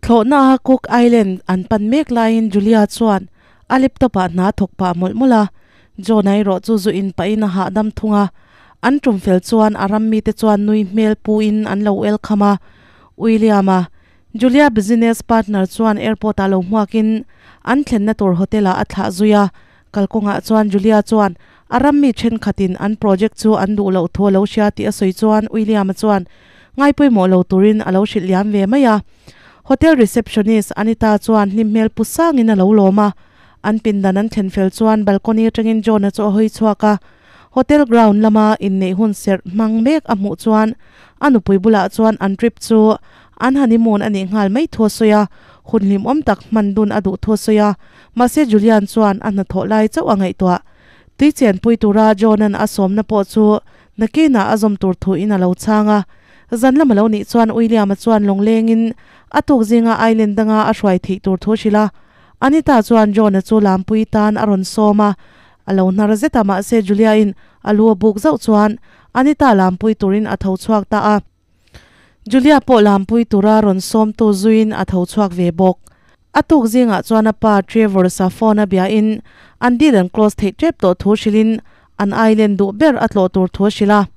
Thlawhna a Cook Island an pan mek laiin Julia chuan a laptop ah hna thawk pah mawlh mawlh a, John-a erawh chu zu in pahin a hahdam thung a. An tum fel chuan a ram mite chuan nui hmel pu in an lo welcome a. William-a, Julia business partner chuan airport ah lo hmuak in an thlenna tur hotel ah a thlah zui a. Kalkawngah chuan Julia chuan a ram mi thenkhat in an project chu an duh loh thu a lo hria tih a sawi chuan William-a chuan ngaipawimawh lo turin a lo hrilh liam ve mai a. Hotel receptionist Anita chuan hlim hmel pu sangin a lo lawm a. An pindan an thlen fel chuan balcony atangin John-a chu a hawi chhuak a. Hotel ground lama inneih hun serh hmang mek a hmuh chuan a nupui bulah chuan an trip chu an honeymoon a nih nghal mai thu a sawi a, hun hlimawm tak hman dun a duh thu a sawi a. Mahse Julian chuan a hnathawh lai chauh a ngaihtuah. Tui chenpui tura John-a'n a sawmna pawh chu Nakinah a zawm tur thuin a lo chhang a. Zan lam a lo nih chuan William-a chuan lawnglengin a tuk zinga island danga a hruai theih tur thu hrilh a. Anita chuan John-a chu lampui tan a rawn sawm a. A lo hnar zet a, mahse Julia-in a lu a buk zauh chuan Anita lampui turin a tho chhuak ta a. Julia pawh lampui tura rawn sawmtu zuiin a tho chhuak ve bawk. A tuk zingah chuan a pa Trevor Safon a biain an deal an close theih tep tawh thu hrilhin an island duh ber a tlawh tur thu a hrilh a.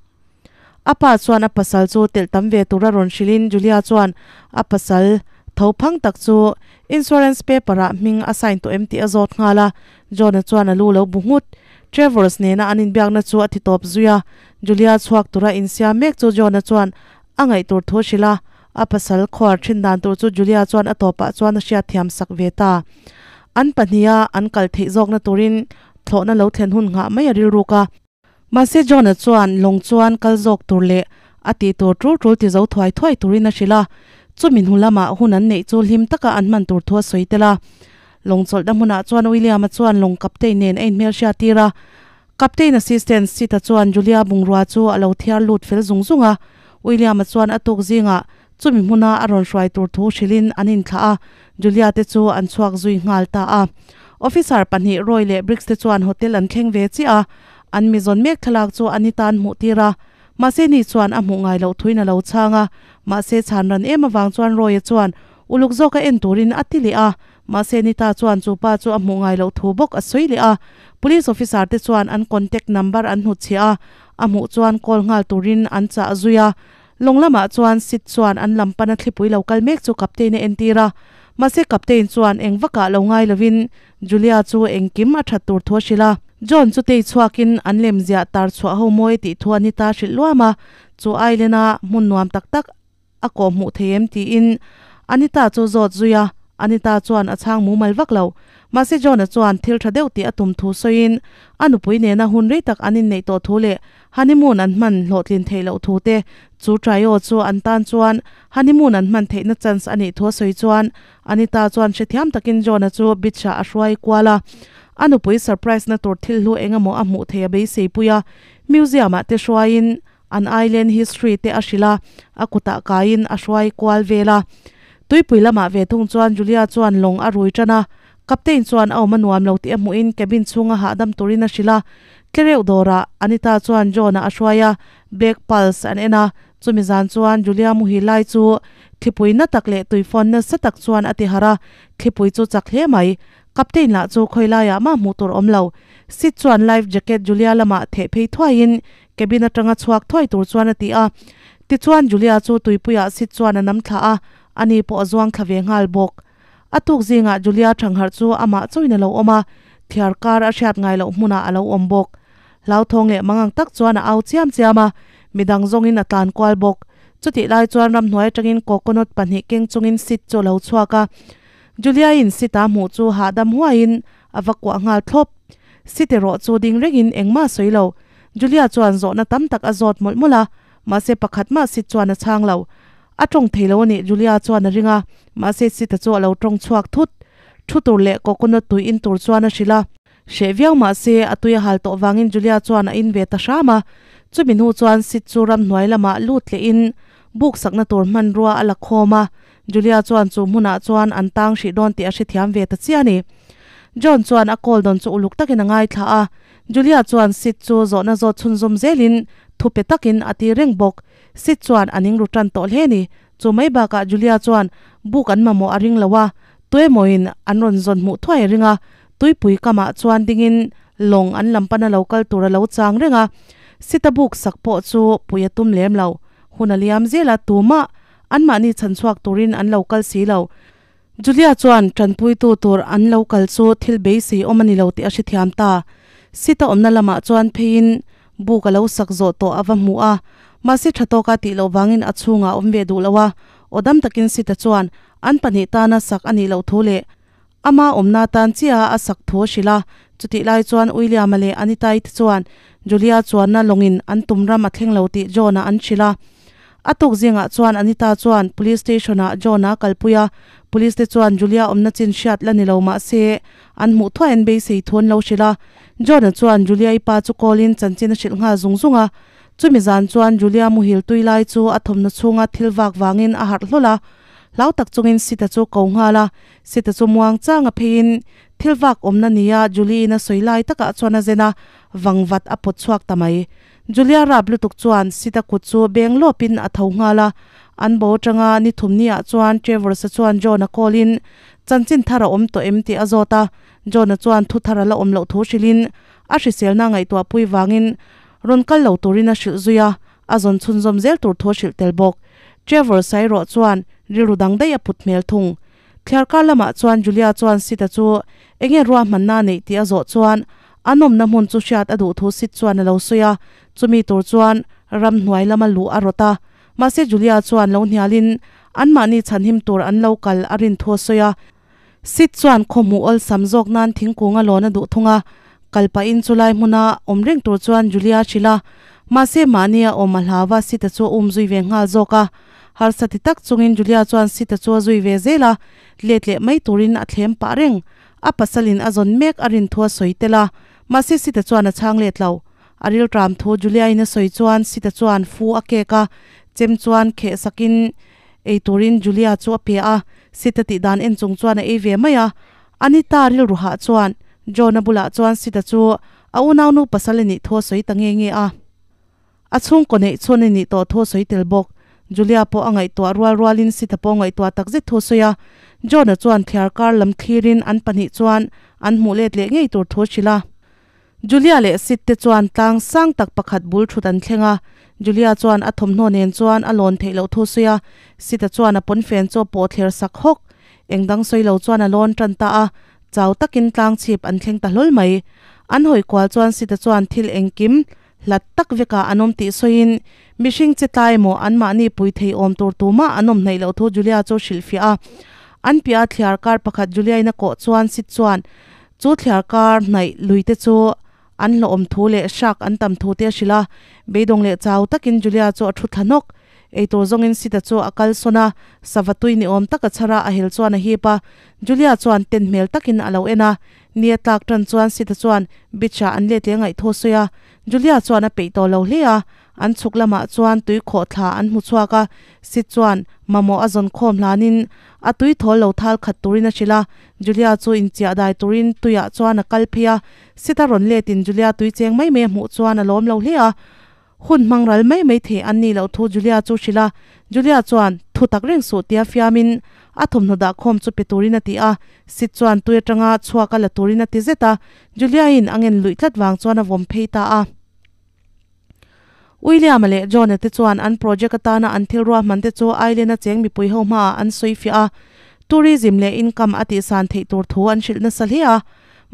A pa chuan a pasal chu telh tam ve tura rawn hrilhin Julia chuan a pasal tho phang tak chu insurance paper ah hming a sign tawh em tih a zawt nghal a. John-a chuan a lu lo bu nghut. Trevors nena an inbiakna chu a ti tawp zui a, Julia chhuak tura insiam mek chu John-a chuan a ngaih tur thu a hrilh a, a pasal khuar thin dan tur chu Julia chuan a tawpah chuan a hriatthiam sak ve ta. An pahniha an kal theih zawkna turin thlawhna lo thlen hun nghah mai a rilruk a. Mahse John-a chuan lawng chuan kal zawk tur leh a tih tur tul tul ti zo thuai thuai turin a hrilh a, chumi hnu lamah hun an neih chu hlim taka an hman tur thu a sawi tel a. Lawng chawlhna hmunah chuan William-a chuan lawng captain nen a inhmelhriat tir a, Captain assistant Sita chuan Julia bungrua chu a lo thiar lut fel zung zung a, William-a chuan a tuk zingah chumi hmuna a rawn hruai tur thu hrilhin an inthlah a, Julia te chu an chhuak zui nghal ta a. Officer pahnih Roy leh Briggs te chuan hotel an thleng ve chiah a, an mi zawn mek thlalak chu Anita an hmuh tir a, mahse ni chuan a hmuh ngai loh thuin a lo chhang a, mahse chhan ran em avang chuan Roy-a chuan uluk zawka en turin a ti leh a, Mahse Nita chuan chu pa chu a hmuh ngai loh thu bawk a sawi leh a, Police officer te chuan an contact number an hnutchhiah a, a hmuh chuan call nghal turin an chah zui a. Lawng lamah chuan Sid chuan an lam pana thlipui lo kal mek chu Captain a entir a, mahse Captain chuan eng vakah lo ngai lovin Julia chu engkim a that tur thu a hrilh a. John chu tei chhuakin an lem ziah tar chhuah ho mawi tih thu Anita hrilh luam a, chu island a hmun nuam tak tak a kawh hmuh thei em tiin Anita chu zawt zui a, Anita chuan a chhang mumal vak lo. Mahse John-a chuan thil tha deuh tih a tum thu sawiin a nupui nena hun rei tak an inneih tawh thu leh honeymoon an hman hlawhtlin theih loh thu te, chu trio chu an tan chuan honeymoon an hman theihna chance a nih thu a sawi chuan Anita chuan hrethiam takin John-a chu beach-ah a hruai kual a. A nupui surprise na tur thil hlu eng emaw a hmuh theih a beiseipui a, museum-ah te hruaiin An island history te a hrilh a, a kutah kaiin a hruai kual vel a. Tuipui lamah ve thung chuan Julia chuan lawng a rui tan a, Captain chuan a awm a nuam lo tih a hmuhin cabin chhunga hahdam turin a hrilh a. Tlereuh dawrah Anita chuan John-a a hruai a, Black Pulse an en a, chumi zan chuan Julia muhil lai chu thlipui na tak leh tuifawn nasa tak chuan a ti harh a, thlipui chu chak hle mai. Captain lah chu khawi laiah mah hmuh tur awm lo. Sid chuan life jacket Julia lamah theh phei thuaiin Cabin atanga chhuak thuai tur chuan a ti a. Tichuan Julia chu tuipuiah sit chuan a nam thla a, ani pawh a zuang thla ve nghal bawk. A tuk zingah Julia thangharh chu amah chauhin a lo awm a, thiar kar a hriat ngai loh hmunah a lo awm bawk. Hlauthawng leh mangang tak chuan a au chiam chiam a, midang zawngin a tlan kual bawk. Chutih lai chuan ramhnuai atangin coconut pahnih keng chungin sit chu a lo chhuak a. Julia-in sit-a hmuh chu hahdam huaiin a va kuah nghal thlawp. Sit erawh chu ding rengin engmah sawi lo. Julia chuan zawhna tam tak a zawt mawlh mawlh a, mahse pakhat mah Sid chuan a chhang lo. A tawng thei lo a nih Julia chuan a ring a, mahse Sid-a chu a lo tawng chhuak thut. Thu tur leh coconut tui in tur chuan a hrilh a. Hreh viau mahse a tui a hal tawh vangin Julia chuan a in ve ta hram a. Chumi hnu chuan Sid chu ramhnuai lamah lut lehin buk sakna tur hmanrua a la khawm a, Julia chuan chu hmunah chuan an tang hrih dawn tih a hrethiam ve ta chiah a ni. John chuan a call dawn chu uluk takin a ngaithla a, Julia chuan Sid chu zawhna zawt chhunzawm zelin thu pe takin a ti reng bawk. Sid chuan a ning ru tan tawh hle a ni. Chu mai bakah Julia chuan buk an mamawh a ring lo a, tuemawin an rawn zawn hmuh thuai a ring a, tuipui kamah chuan dingin lawng an lam pana lo kal tur a lo chang reng a. Sita buk sak pawh chu pui a tum lem lo. Hun a liam zel a, tumah anmahni chhan chhuak turin an lo kal si lo. Julia chuan tanpuitu tur an lo kal chu thil beisei awm a ni lo tih a hrethiam ta. Sita awmna lamah chuan pheiin buk a lo sak zawh tawh a va hmu a, mahse tha tawka tih loh vangin a chhungah a awm ve duh lo a. Aw dam takin Sita chuan an pahnih tana sak a nih loh thu leh ama awmna tan chiah a sak thu a hrilh a. Chutih lai chuan William-a leh Anita-i te chuan Julia chuanna lawngin an tum ram a thleng lo tih John-a an hrilh a. A tuk zingah chuan Anita chuan Police Station-ah John-a kalpui a, Police te chuan Julia awmna chin hriat la ni lo mah se an hmuh thuai an beisei thu an lo hrilh a. John-a chuan Julia-i pa chu call-in chanchin a hrilh nghal zung zung a. Chumi zan chuan Julia muhil tui lai chu a thawmhnaw chhunga thil vak vangin a harh hlawl a. Hlau tak chungin Sita chu ko nghal a, Sita chu muang chang a pheiin thil vak awmna nia Julie-in a sawi lai takah chuan a zen a, vangvat a pawt chhuak ta mai. Julia rap lutuk chuan Sita kut chu beng lawpin a tho nghal a, an bo atanga ni thum niah chuan Trevor-a chuan John-a call-in chanchin thar a awm tawh em tih a zawt a, John-a chuan thu thar a la awm loh thu hrilhin a hriselna ngaihtuahpui vangin rawn kal lo turin a hrilh zui a, a zawn chhunzawm zel tur thu a hrilh tel bawk. Trevor Sairaw chuan rilru dang daih a put hmel thung. Thliarkar lamah chuan Julia chuan Sita chu enge ruahmanna a neih tih a zawh chuan a nawmna hmun chu hriat a duh thu Sid chuan a lo sawi a, chumi tur chuan ramhnuai lama luh a rawt a. Mahse Julia chuan lo hnialin anmahni chhanhim tur an lo kal a rin thu a sawi a. Sid chuan khawhmuh awlsam zawk nan thingkung a lawn a duh thung a, kal pahin chulai hmuna awm reng tur chuan Julia a hrilh a. Mahse mahni a awm a hlau a, Sid-a chu a um zui ve nghal zawk a. Harsa ti tak chungin Julia chuan Sid-a chu a zui ve zel a, let leh mai turin a thlem pah reng. A pasalin a zawn mek a rin thu a sawi tel a, mahse Sid-a chuan a chhang let lo. A rilṭam thu Julia-in a sawi chuan Sid-a chuan fu a kek a, chem chuan kheh sakin ei turin Julia chu a pe a, Sid-a tih dan en chung chuan a ei ve mai a. Anita rilru hah chuan John-a bulah chuan Sid-a chu a unaunu pasal a nih thu a sawi ta nge nge a. A chhungkaw neih chhun a nih tawh thu a sawi tel bawk. Julia pawh a ngaihtuah rual rualin Sita pawh a ngaihtuah tak zet thu a sawi a. John-a chuan thliar kar lam thlirin an pahnih chuan an hmuh let leh ngei tur thu a hrilh a. Julia leh Sid te chuan tlang sang tak pakhat bul thut an thleng a. Julia chuan a thawmhnaw nen chuan a lawn theih loh thu a sawi a. Sita chuan a pawnfen chu a pawh thler sak hawk. Eng dang sawi lo chuan a lawn tan ta a. Chau takin tlang chhip an thleng ta hlawl mai. An hawi kual chuan Sita chuan thil engkim Hlat tak vekah an awm tih sawiin, mihring che tlai emaw anmahni pui thei awm tur tumah an awm hnaih loh thu Julia chu hrilhfiah a. An piah a thliar kar pakhat Julia-in a kawh chuan Sid chuan chu thliar kar hnaih lui te chu an hlawhawm thu leh hrak an tam thu te a hrilh a. Beidawng leh chau takin Julia chu a thu thla hnawk. Eitur zawngin Sid-a chu a kal sawn a, sava tui ni awm tak a chhar a, a hel chuan a hip a. Julia chuan ten hmel takin a lo en a. Ni a tlak tan chuan Sita chuan beach-ah an let leh ngaih thaw sawi a, Julia chuan a peih tawh lo hle a, an chhuk lamah chuan tui khawh thla an hmu chhuak a, Sid chuan mamawh a zawn khawm hlanin a tui thawl lo thal khat turin a hrilh a, Julia chu inchiah dai turin tuiah chuan a kal phei a, Sita rawn letin Julia tui cheng mai mai a hmuh chuan a lawm lo hle a. Hun hmang ral mai mai thei an nih loh thu Julia chu hrilh a, Julia chuan thu tak reng suh tia fiamin a thawmhnaw dah khawm chu pe turin a ti a, Sid chuan tui atanga chhuak a la turin a ti zet a, Julia-in a ngen luih tlat vang chuan a vawm phei ta a. William-a leh John-a te chuan an project atana an thil ruahman te chu Island-a cheng mipui ho hmaah an sawi fiah a, tourism leh income a tihsan theih tur thu an hrilh nasa hle a.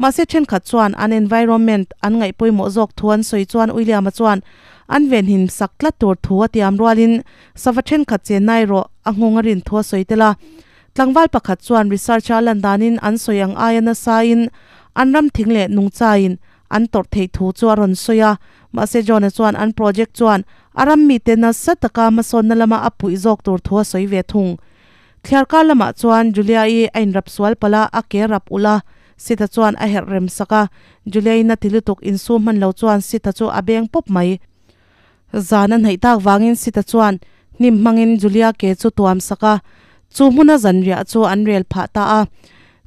Mahse thenkhat chuan an environment an ngaih pawimawh zawk thu an sawi chuan William-a chuan an venhim sak tlat tur thu a tiam rualin sava thenkhat chenna erawh a nghawng a rin thu a sawi tel a. Tlangval pakhat chuan research a lan danin an sawi ang aia nasain an ram thing leh nungchain an tawrh theih thu chu a rawn sawi a. Mahse John-a chuan an project chuan a ram mite nasa taka hmasawnna lama a puih zawk tur thu a sawi ve thung. Thliarkar lamah chuan Julia-i a inrap sual palh a, a ke rap ulh a. Sita chuan a herh rem sak a. Julia-in a ti lutuk insu hman lo chuan Sita chu a beng pawp mai. Zan a hnaih tak vangin Sita chuan hnim hmangin Julia ke chu tuam sak a. Chu hmuna zanriah chu an rel phah ta a.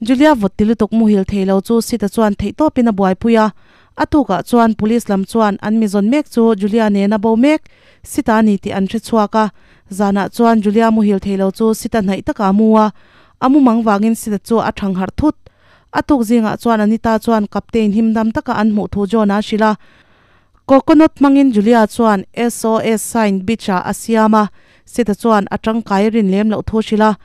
Julia vawt ti lutuk muhil thei lo chu Sita chuan theihtawpin a buaipui a. A tukah chuan police lam chuan an mi zawn mek chu Julia nena bo mek Sita a ni tih an hre chhuak a. Zanah chuan Julia muhil thei lo chu Sita hnaih takah a mu a, a mumang vangin Sita chu a thang harh thut. A tuk zingah chuan Anita chuan Captain him dam taka an hmuh thu John-a a hrilh a. Coconut hmangin Julia chuan SOS sign beach-ah a siam a, Sita chuan a tangkai a rin lem loh thu a hrilh a.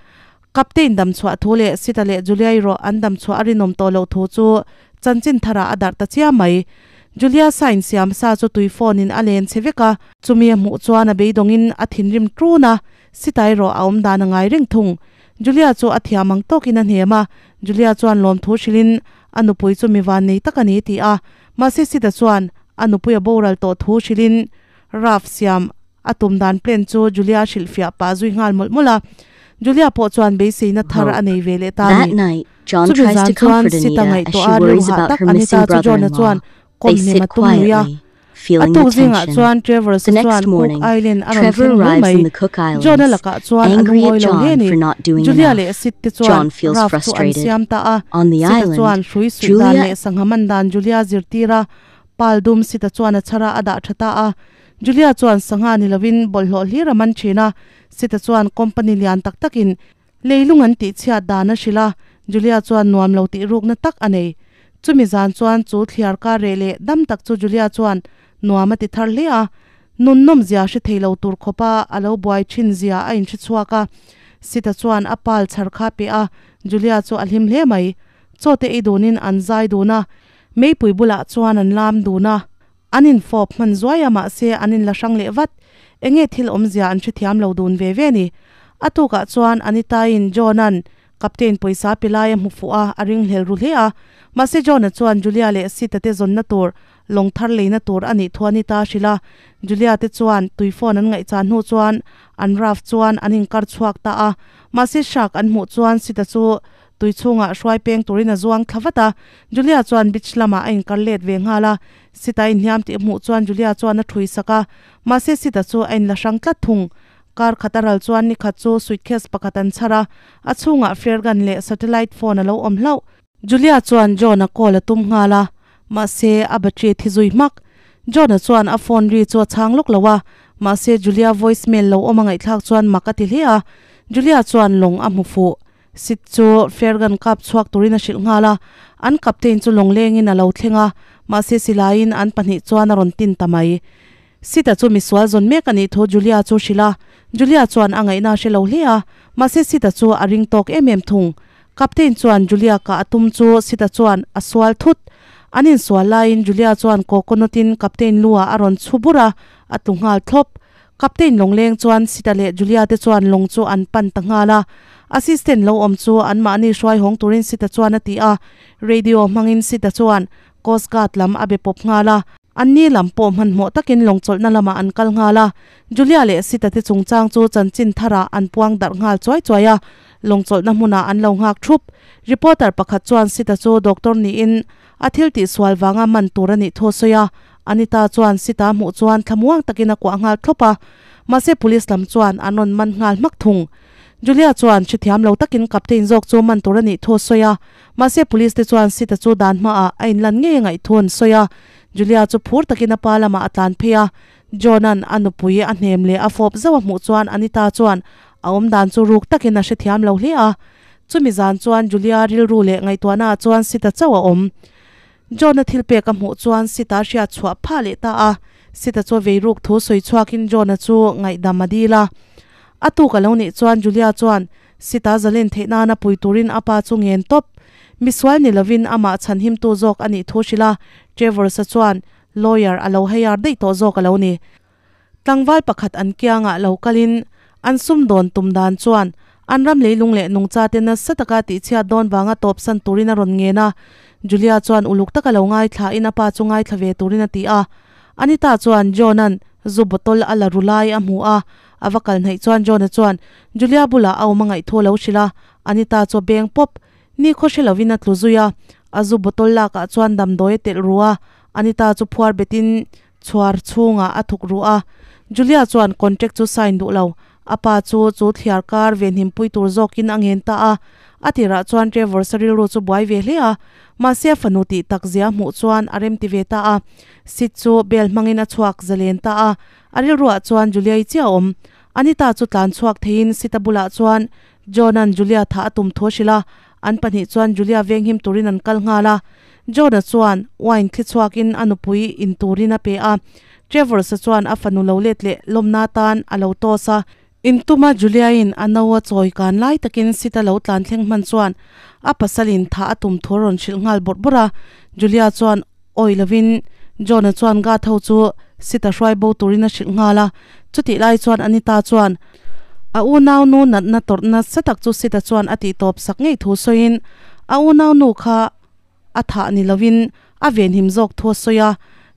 Captain dam chhuah thu leh Sita leh Julia erawh an dam chhuah a rinawm tawh loh thu chu chanchin tharah a darh ta chiam mai. Julia sign siam sa chu tui phone in a len chhe vek a. Chumi a hmuh chuan a beidawngin a thinrim ṭun a, Sita erawh a awm dan a ngai reng thung. Julia chu a thiam ang tawkin a hnem a, Julia chuan lawmthu hrilhin a nupui chu mi van nei tak a ni ti a, mahse Sita chuan a nupui a boral tawh thu hrilhin Ralph siam a tum dan plan chu Julia a hrilhfiah pah zui nghal mawlh mawlh a. Julia pawh chuan beiseina thar a Hope. nei ve leh ta a That ni. night, John Chumi tries zan to chuan comfort Sita Anita as ngaihtuah she a worries rilru hah about tak her Anita missing chu John-a brother-in-law. chuan They kawm hnem sit a tum lui a. quietly, A feeling the tuk zingah tension. chuan Trevor-a The chuan next Cook morning, Island a rawn Trevor thleng hlawl arrives mai. in the Cook John-a Islands, lakah chuan a angry lungawi at lo hle John ni. for not doing Julia leh enough. Sid te chuan John feels Ralph chu an frustrated. siam ta a. On the Sita island, chuan hrui suih dan Julia leh sangha man dan Julia zirtir a, pal dum Sita chuan a chhar a, a dah tha ta a. Julia chuan sangha ni lovin bawlhhlawh hlir a man thin a, Sita chuan company lian tak takin leilung an tihchhiat dan a hrilh a, Julia chuan nuam lo tih rukna tak a nei. Chumi zan chuan chu thliar kar reh leh dam tak chu Julia chuan nuam a ti thar hle a, nun nawm zia hre thei lo tur khawpa a lo buai thin zia a inhre chhuak a. Sita chuan a pal chhar kha pe a, Julia chu a hlim hle mai. Chaw te ei dunin an zai dun a, meipui bulah chuan an lam dun a. An infawp hman zuai a mahse an inla hrang leh vat. Enge thil awmzia an hrethiam lo dun ve ve ni. A tukah chuan Anita-in John-a'n Captain pawisa pe lai a hmu fuh a, a ringhlel ru hle a. Mahse John-a chuan Julia leh Sita te zawnna tur, lawng thar leina tur a nih thu Anita a hrilh a. Julia te chuan tui phone an ngaihchah hnu chuan an raft chuan an inkar chhuak ta a. Mahse shark an hmuh chuan Sita chu Tui chhungah hruai peng turin a zuang thla vat a, Julia chuan beach lamah a inkar let ve nghal a. Sita inhniam tih a hmuh chuan Julia chuan a thui sak a, mahse Sita chu a inla hrang tlat thung. Kar khat a ral chuan nikhat chu suitcase pakhat an chhar a, a chhungah flare gun leh satellite phone a lo awm hlauh. Julia chuan John-a call a tum nghal a, mahse a battery thi zui hmak. John-a chuan a phone ri chu a chhang lawk lo a, mahse Julia voicemail lo awm a ngaihthlak chuan mak a ti hle a. Julia chuan lawng a hmu fuh. Sid chu Fergan kap chhuak turin a hrilh nghal a, an captain chu lawnglengin a lo thleng a, mahse silaiin an pahnih chuan a rawn tin ta mai. Sid-a chu misual zawn mek a nih thu Julia chu hrilh a, Julia chuan a ngaihna a hre lo hle a, mahse Sid-a chu a ring tawk em em thung. Captain chuan Julia kah a tum chu Sid-a chuan a sual thut. An insual laiin Julia chuan coconut-in captain lu-ah a rawn chhu bur a, a tlu nghal thlawp. Captain lawngleng chuan Sita leh Julia te chuan lawng chu an pan ta nghal a. Assistant lo awm chu anmahni hruai hawng turin Sita chuan a ti a. Radio hmangin Sita chuan Coast Guard lam a be pawp nghal a. Anni lam pawh hmanhmawh takin lawng chawlhna lamah an kal nghal a. Julia leh Sita te chungchang chu chanchin tharah an puang darh nghal chuai chuai a. Lawng chawlhna hmunah an lo nghak thup. Reporter pakhat chuan Sita chu doctor niin a thil tihsual vanga man tur a nih thu a sawi a. Anita chuan Sita hmuh chuan thlamuang takin a kuah nghal thlawp a, mahse police lam chuan an rawn man nghal hmak thung. Julia chuan hrethiam lo takin captain zawk chu man tur a nih thu a sawi a, mahse police te chuan Sita chu dan hmaah a inlan ngei a ngaih thu an sawi a. Julia chu phur takin a pa lamah a tlan phei a, John-a'n a nupui a hnem leh a fawp zauh a hmuh chuan Anita chuan a awm dan chu ruk takin a hrethiam lo hle a. Chumi zan chuan Julia rilru leh ngaihtuahnaah chuan Sita chauh a awm. John-a thil pek a hmuh chuan Sita hriat chhuah phah leh ta a. Sita chu a vei ruk thu sawi chhuakin John-a chu ngaihdam a dil a. A tuk a lo nih chuan Julia chuan Sita zalen theih nana pui turin a pa chu ngen tawp. Misual ni lovin amah chhanhimtu zawk a nih thu hrilh a, Trevor-a chuan lawyer a lo hire daih tawh zawk a lo ni. Tlangval pakhat an kiangah lo kalin an sumdawn tum dan chuan an ram leilung leh nungchate nasa taka tihchhiat dawn vanga tawpsan turin a rawn ngen a. Julia chuan uluk taka lo ngaithlain a pa chu ngaithla ve turin a ti a. Anita chuan John-a'n zu bottle a la ru lai a hmu a, a va kal hnaih chuan John-a chuan Julia bulah a awm a ngaih thu a lo hrilh a. Anita chu a beng pawp. Ni khaw hre lovin a tlu zui a, a zu bottle lakah chuan damdawi a telh ru a. Anita chu phuar betin Chhuar chhungah a thuk ruh a, Julia chuan contract chu sign duh lo. A pa chu chu thliar kar venhim pui tur zawkin a ngen ta a. A tirah chuan Trevor sa rilru chu buai ve hle a, mahse a fanu tih tak zia hmuh chuan a remti ve ta a. Sid chu bel hmangin a chhuak zalen ta a, a rilruah chuan Julia-i chiah a awm. Anita chu tlan chhuak theiin Sita bulah chuan John-a'n Julia thah a tum thu a hrilh a, an pahnih chuan Julia venghim turin an kal nghal a. John-a chuan wine thli chhuakin a nupui in turin a pe a, Trevor-a chuan a fanu lo let leh lawmna tan a lo toss a. Intuma Julia-in a no a chawi kan lai takin Sita lo tlan thleng hman chuan a pasalin thah a tum thu a rawn hrilh nghal bawrh bawrh a. Julia chuan awih lovin John-a chuan guard ho chu Sita hruai bo turin a hrilh nghal a. Chutih lai chuan Anita chuan a unaunu natna tawrh nasa tak chu Sita chuan a tihtawp sak ngei thu sawiin a unaunu kha a thah ni lovin a venhim zawk thu a sawi a,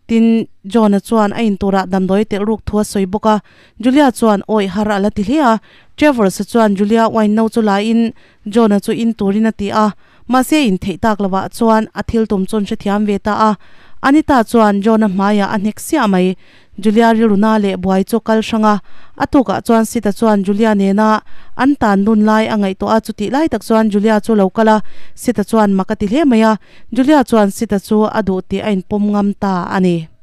tin, John-a chuan a inturah damdawi telh ruk thu a sawi bawk a. Julia chuan awih har a la ti hle a, Trevor-a chuan Julia wine no chu laiin John-a chu in turin a ti a, mahse intheih tak lovah chuan a thil tum chu an hrethiam ve ta a. Anita chuan John-a hmaiah a hnek siah mai. Julia rilruna leh buai chu kal hrang a, a tukah chuan Sita chuan Julia nena an tan dun lai a ngaihtuah a, chutih lai tak chuan Julia chu lo kal a, Sita chuan mak a ti hle mai a, Julia chuan Sita chu a duh tih a inpawm ngam ta a ni.